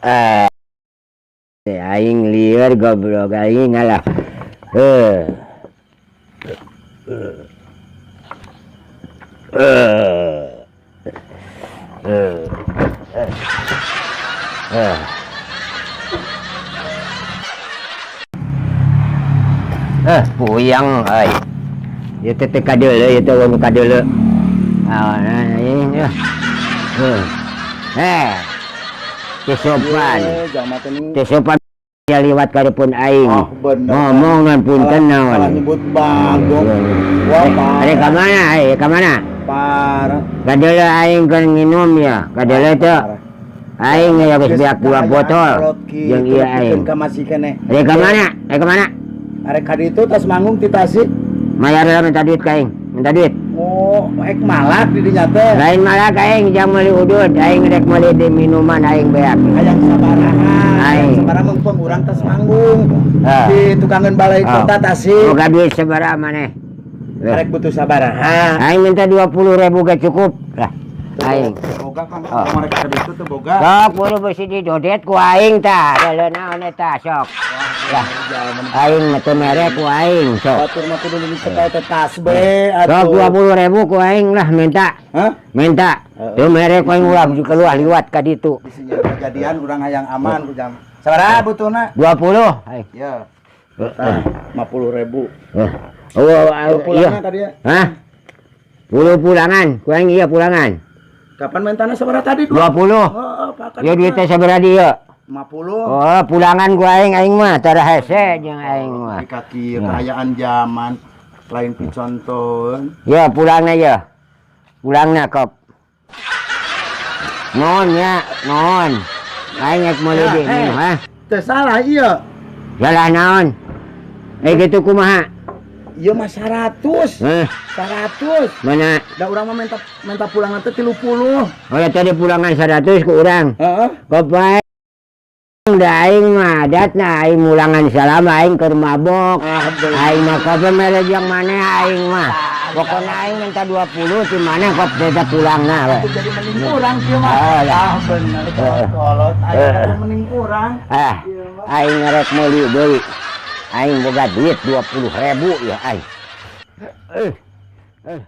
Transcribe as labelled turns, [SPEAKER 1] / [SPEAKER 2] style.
[SPEAKER 1] Eh, aing lieur, goblok aing ngalah. Eh. Eh. Eh. Eh. Eh, puyeng euy. Ieu teh teu kadeuleu, ieu teh nu kadeuleu. Ah, nah, ini ya. Eh. Eh. Teu sopan. Teu sopan ya liwat ka pun aing.
[SPEAKER 2] Oh, bener.
[SPEAKER 1] Ngomongan punten naon.
[SPEAKER 2] Salah nyebut bagong. Wah,
[SPEAKER 1] Eh, ada ka mana? Eh, ka mana?
[SPEAKER 2] Parah.
[SPEAKER 1] Kadeuleu aing keur nginum ya. Kadeuleu teu. Aing ya geus beak dua botol. Jeung ieu aing.
[SPEAKER 2] Ka masih keneh.
[SPEAKER 1] Ada ka mana? Ada ka mana?
[SPEAKER 2] Arek ka ditu tas manggung ti Tasik.
[SPEAKER 1] Mayar lah, minta duit ka aing. Minta duit.
[SPEAKER 2] Oh, ek malak di dinya teh.
[SPEAKER 1] Lain malah ka aing jang meuli udud, aing rek meuli di minuman aing beak.
[SPEAKER 2] Hayang sabaraha?
[SPEAKER 1] Aing.
[SPEAKER 2] Hayang sabaraha mumpung urang tas manggung
[SPEAKER 1] Ah.
[SPEAKER 2] di tukangan balai
[SPEAKER 1] Ah.
[SPEAKER 2] kota Tasik.
[SPEAKER 1] Boga duit sabaraha maneh?
[SPEAKER 2] Arek butuh sabaraha?
[SPEAKER 1] Aing minta 20.000 ge cukup. Lah, aing.
[SPEAKER 2] Boga kan
[SPEAKER 1] Ah.
[SPEAKER 2] mereka ka ditu teh boga.
[SPEAKER 1] Sok buru besi didodet ku aing tah. Deuleu naon eta sok. Lah, aing mah teu mere ku aing sok.
[SPEAKER 2] Batur mah kudu dicekal teh tas be
[SPEAKER 1] Sok
[SPEAKER 2] atuh.
[SPEAKER 1] 20.000 ku aing lah minta.
[SPEAKER 2] Hah?
[SPEAKER 1] Minta.
[SPEAKER 2] Heeh.
[SPEAKER 1] Teu mere ku aing ulah keluar liwat ka ditu.
[SPEAKER 2] Bisi kejadian urang hayang aman ku jam. Sabaraha butuhna?
[SPEAKER 1] 20 aing.
[SPEAKER 2] Ya. Tah, 50.000.
[SPEAKER 1] Eh. Oh, oh, iya.
[SPEAKER 2] Pulangan tadi ya.
[SPEAKER 1] Hah? Puluh pulangan, ku aing iya pulangan.
[SPEAKER 2] Kapan mentana sabaraha tadi?
[SPEAKER 1] 20.
[SPEAKER 2] Oh, pakan.
[SPEAKER 1] Ya duitnya sabaraha dieu?
[SPEAKER 2] 50.
[SPEAKER 1] Oh, pulangan ku aing, aing mah tara hese jeung aing mah.
[SPEAKER 2] Di kaki kaayaan zaman lain picontoeun.
[SPEAKER 1] Ya pulangna ya. Pulangna kop. Non ya, non. Aing rek meuli
[SPEAKER 2] Ya,
[SPEAKER 1] deui
[SPEAKER 2] eh.
[SPEAKER 1] minum, ha?
[SPEAKER 2] Teu salah iya.
[SPEAKER 1] Salah naon? Eh gitu kumaha?
[SPEAKER 2] Ieu mah 100.
[SPEAKER 1] Heh,
[SPEAKER 2] 100.
[SPEAKER 1] mana?
[SPEAKER 2] Da urang mah minta minta pulangan teh 30.
[SPEAKER 1] Oh ya tadi pulangan 100 ku urang.
[SPEAKER 2] Heeh.
[SPEAKER 1] Kop aing da aing mah adatna aing mulangan salama aing keur mabok.
[SPEAKER 2] Ah, bener.
[SPEAKER 1] Aing mah kop mere jeung maneh aing mah. Pokokna aing minta 20 di mana kop beda pulangna we.
[SPEAKER 2] Itu jadi mending kurang kieu mah.
[SPEAKER 1] Ah, ya.
[SPEAKER 2] Ah, bener kolot. Aing
[SPEAKER 1] Eh.
[SPEAKER 2] mending kurang.
[SPEAKER 1] Ah, aing ngerek meuli deui. Aing boga duit 20.000 ya aing. Eh. Eh.